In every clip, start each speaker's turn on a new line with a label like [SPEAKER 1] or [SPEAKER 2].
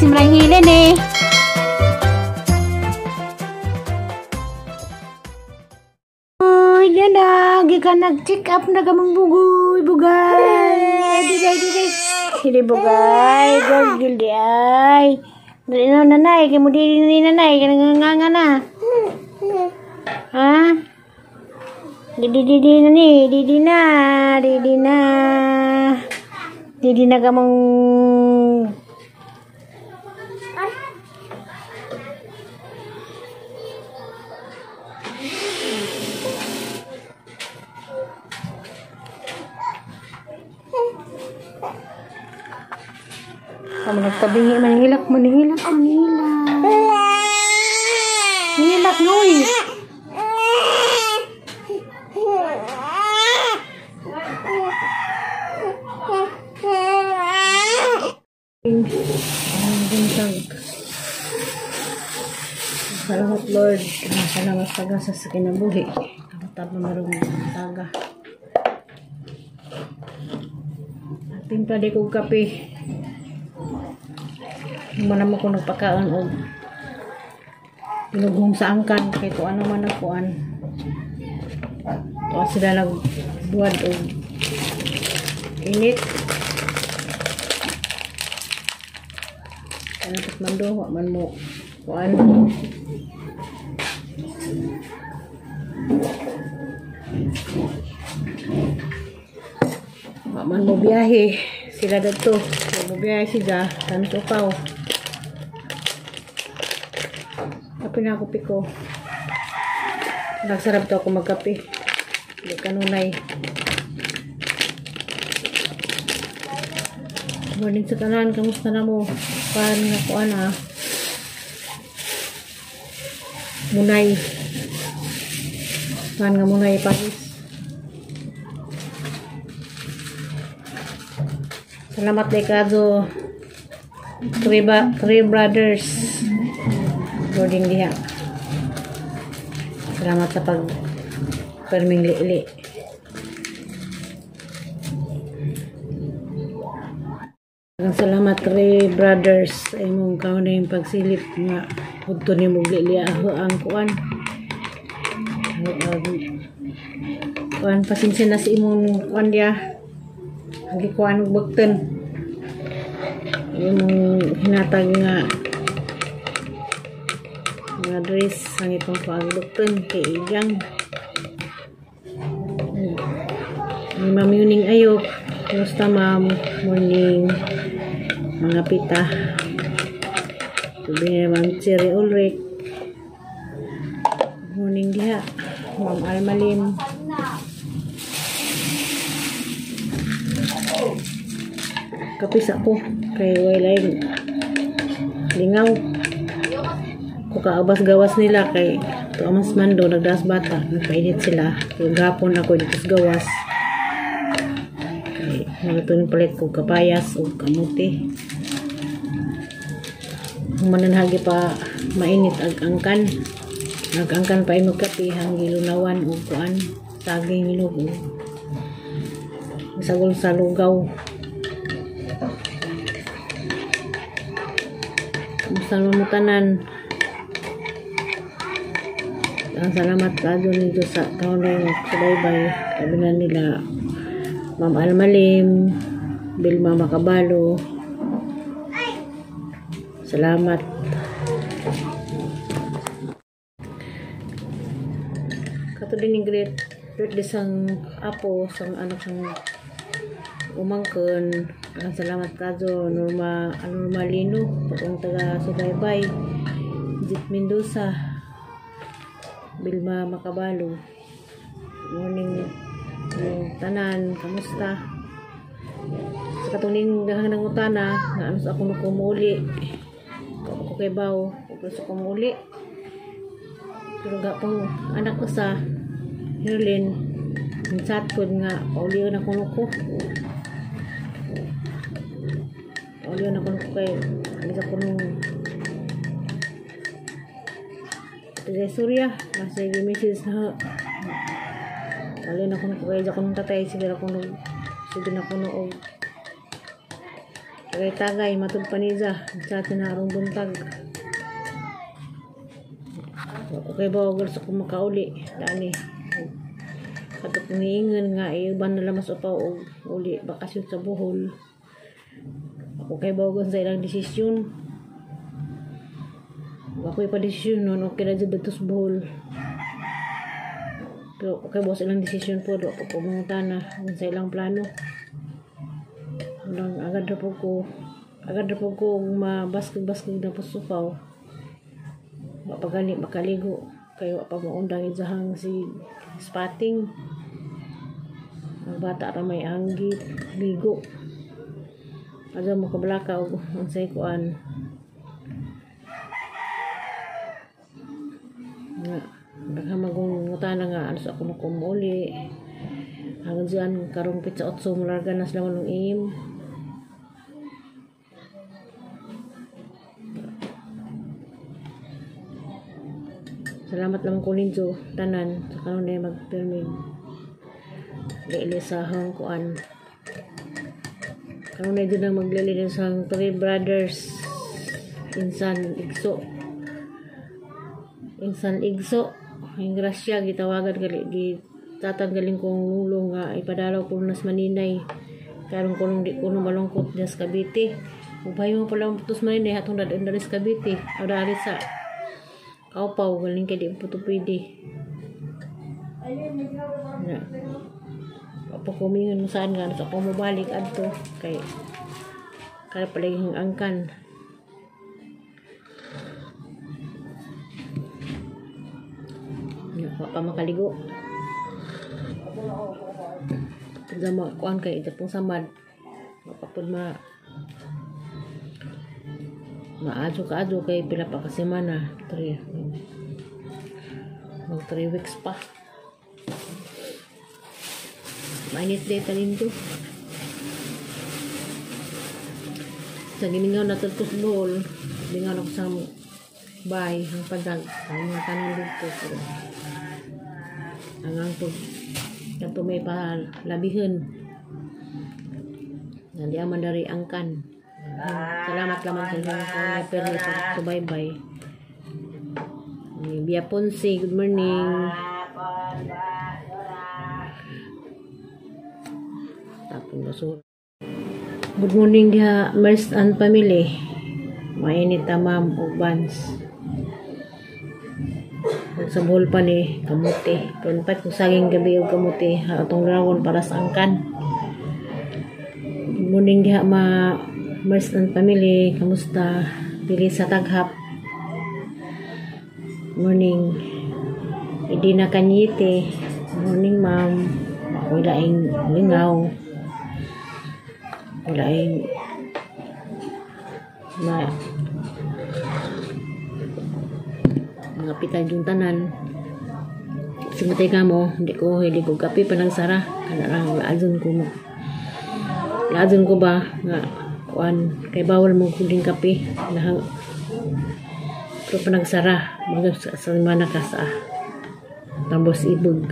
[SPEAKER 1] Simrang hilin eh. Uy, yan na. Gikan nag-check up na kamong bugoy. Bugay. Digay, digay. Hindi bugay. Gogil di ay. Dali na nanay. Kaya mo di ni nanay. Kaya nga na. Ha? Didi didi na ni. Didi na. Didi na. Didi na kamong kamu nagtabingi, manihilak, manihilak, manihilak. Nihilak, noy. Salamat Lord. Salamat taga sa kinabuhi. Kamatap na marong taga. Timpla di kong kape. Manamo ko nagpakaon og binughong sa angkan kay tuan naman nagkuan. Tuan sila nagbuhat og init. Ano man do, wa man mo kuan. Wa man mo biyahe sila dadto. Wa mo biyahe sila tanto kaw. Kape na ako piko. Nagsarap to ako magkape. Hindi kanunay. Morning sa tanan. Kamusta na mo? Paano nga ko ana? Munay. Paano nga munay Paris? Salamat dekado. Three brothers. Boarding diha. Salamat sa pag perming liili. Salamat Three Brothers ay mong kaon na yung pagsilip nga udto ni mong liili ang kuan. Kuan pasensya na sa imong kuan diha. Ang gikuan og bagten. Imong hinatag nga mga dress ang itong paglukton kay Igang. Ni Ma'am Yuning Ayok. Kumusta ma'am? Morning mga pita. Tubi ni Ma'am Cherry Ulrich. Morning diha. Ma'am Almalim. Kapis ako kay walay lingaw. Kukaabas gawas nila kay tuamas mando nagdas bata nagpainit sila gapon ako dito sa gawas kay nagatunin palit ko kapayas o kamuti mananhagi pa mainit ag angkan nagangkan pa imong kape hanggilunawan og kuan saging hinog sagol sa lugaw. Kamusta mo tanan? Salamat kayo nito sa taon na yung subaybay. Sabi na nila Ma'am Almalim, Bilma Makabalo. Salamat. Kato din yung great birthday sang apo, sang anak sang umangkon. Salamat kayo Norma, Norma Lino, patong taga subaybay. Jit Mendoza, Bilma Makabalo. Morning tanan, kamusta? Sa katuning dahang nangutana, nga ano sa ako nakumuli. Ako kay Bao, ako sa kumuli. Pero gapong anak ko sa Herlin, chat ko nga paulion ako nuko. Paulion ako nuko kay alis ako nung Tagay Surya, nasa message na paulion ako nuko kay ako nung tatay, sige ako nung sige na ko noog Tagay-tagay, matod pa niya sa tinarong buntag. Okay ba, og sa kung makauli. Dani. Kato kong niingon nga, iuban na lamas upaw og uli bakasyon sa Bohol. Okay ba sa ilang desisyon? Ako pa desisyon nun, okay na dyan dito sa Bohol. Pero okay ba sa ilang desisyon po, do ako pumunta na sa ilang plano. Unang agad na po ko mabaskog-baskog na po supaw. Wa pa gani makaligo. Kayo pa maundang ijahang si spotting. Ang bata ra may anggit, ligo. Adto mo kablaka og unsay kuan. Nga daghan magong ngutana nga ano sa ako nakumuli. Hanggang diyan karong pitsa 8 molarga na sila walong im. Salamat lamang ko ninyo tanan sa kanunay magpirmig. Lili sa hang kuan. Kanunay din ang maglili sa hang Three Brothers Insan Igso. Insan Igso. Ang grasya gitawagan gali gitatanggalin kong lulong nga ipadalaw ko nas Maninay. Karon ko nung di ko nung malungkot diya sa Cavite. Ubay mo pala ang putos Maninay hatong dadaan dali sa Cavite. O dali sa Kaupaw, galing kay di po to pwede. Na. Opo kumingon mo saan nga sa ako mobalik adto kay kaya palaging angkan. Wa pa makaligo. Pagka kuan kay ito pong samad. Wa pa pud ma maadyo ka adyo kay pila pa ka semana, 3 mag 3 weeks pa. Mainit day tanin to. Sa gimingaw na to sa Bohol, mingaw na ko sa bay ang padag ang mga tanan dito. Pero ang ang pag kanto may palabihin nga di aman dari angkan. Salamat lamang sa inyong kaunay permi pagsubaybay. Bia Ponce, good morning. Tapon basura. Good morning diha Mers and family. Mainit ta ma'am og bans. Sa Bohol pa ni kamote. Pero kung saging gabi og kamote atong dragon para sa angkan. Good morning diha ma Mers and family, kamusta? Pili sa taghap. Morning. Idina Kanyete. Morning ma'am. Wala ing lingaw. Wala ing ma mga pitay yung tanan. Simatay ka mo, hindi ko hilig og kape panagsara. Kana lang laazon ko mo. Laazon ko ba nga kuan kay bawal mo kuling kape nahang pero panagsara mga sa semana ka sa tambos ibog.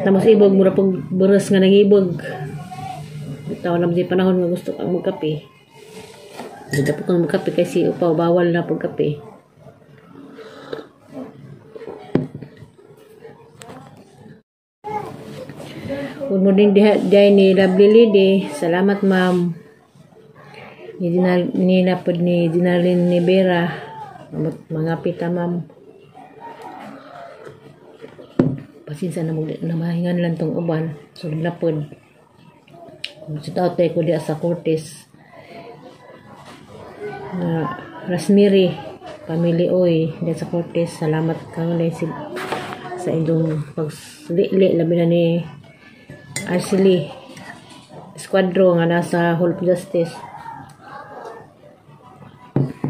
[SPEAKER 1] Tambos ibog mura pag buras nga nangibog. Bitaw na di panahon nga gusto kang magkape. Hindi na po kang magkape kasi upaw bawal na pagkape. Good morning diha ni Lovely Lady. Salamat ma'am. Ni nila pod ni Dinalin ni Vera. Mga pita ma'am. Pasensya na mag namahingan lang tong uban. Sulod na pod. Sit out ko diha sa Cortez. Na Rasmiri family oy diha sa Cortez. Salamat kang sa inyong paglili labi na ni Arceli Squadro nga nasa Hall of Justice.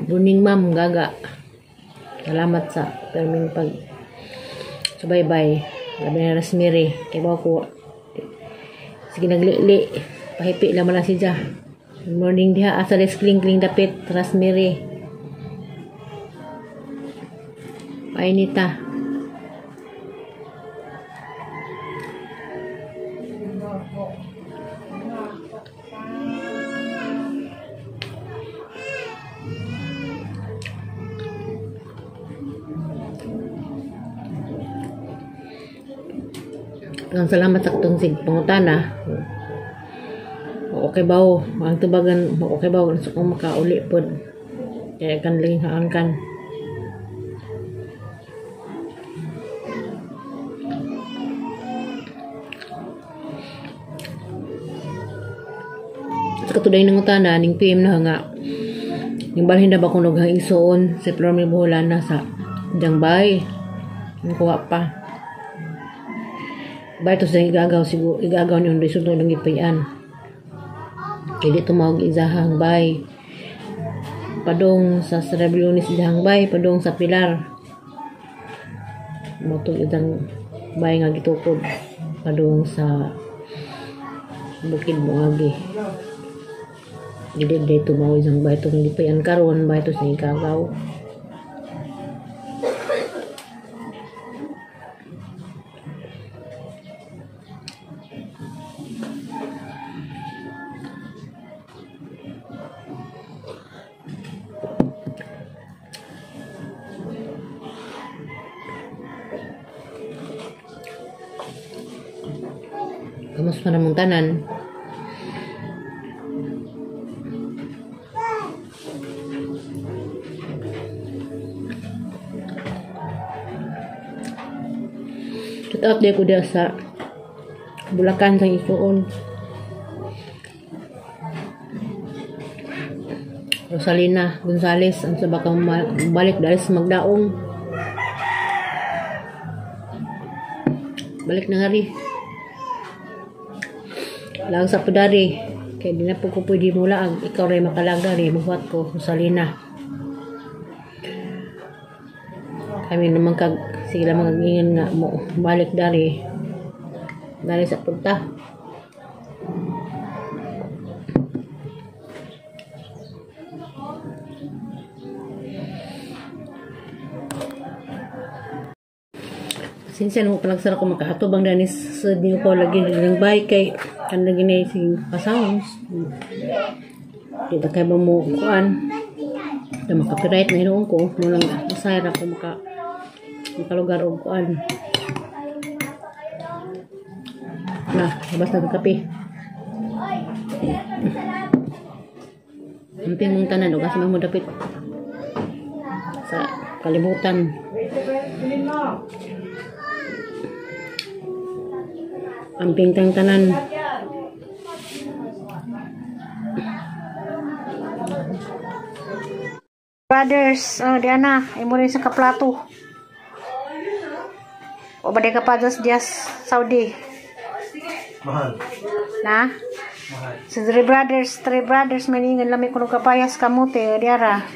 [SPEAKER 1] Morning ma'am Gaga. Salamat sa perming pag subaybay. Labi na Rasmiri kay ba ko sige naglili pahipi lang man siya. Good morning diha asa des kling kling dapit Rasmiri. Painita. Ang salamat sa katong sig pangutana. Okay ba o? Ang tubagan, okay ba o? Gusto kong makauli pod. Kaya kan laging haangkan. Sa katuday ng utana, ning PM na nga, yung balhin na ba kung nughang isuon sa Flor may buholana sa diyang bay. Ang kuha pa. Bay to sa igagaw, siguro, igagaw niyo ang sulod ng ipayan. Kaya di tumawag izahang bay. Padong sa Sreblunis izahang bay, padong sa Pilar. Motong izang bay nga gitukod. Padong sa Bukid Bungagi. Dili day tumaw isang bay itong gipayan karon bay to sa igagaw. Kamusta namang tanan? Shout out ko diya sa Bulacan sa Isuon. Rosalina Gonzales, ang sa baka balik dahil sa magdaong. Balik na nga rin. Lang sa pudari. Kaya di na po ko pwede mula. Ikaw rin makalaga rin. Buhat ko, Rosalina. Kami naman kag sila mga nga mo balik dari. Dari sa punta. Sinsya mo palagsara ko makaatubang danis sa di ko lagi ng bay kay kan lagi na sing pasounds. Di ta kay ba mo kuan. Da maka-copyright na hinuon ko mo lang masayra ko makalugar og kuan. Na, labas na kape. Amping mong tanan og asa man mo dapit sa kalibutan. Amping tang tanan.
[SPEAKER 2] Brothers, oh, Diana, imo rin sa kaplato. O ba di ka pa dias Saudi?
[SPEAKER 3] Mahal.
[SPEAKER 2] Na?
[SPEAKER 3] Mahal.
[SPEAKER 2] Sa three brothers maningan lami kuno kapayas kamote diara.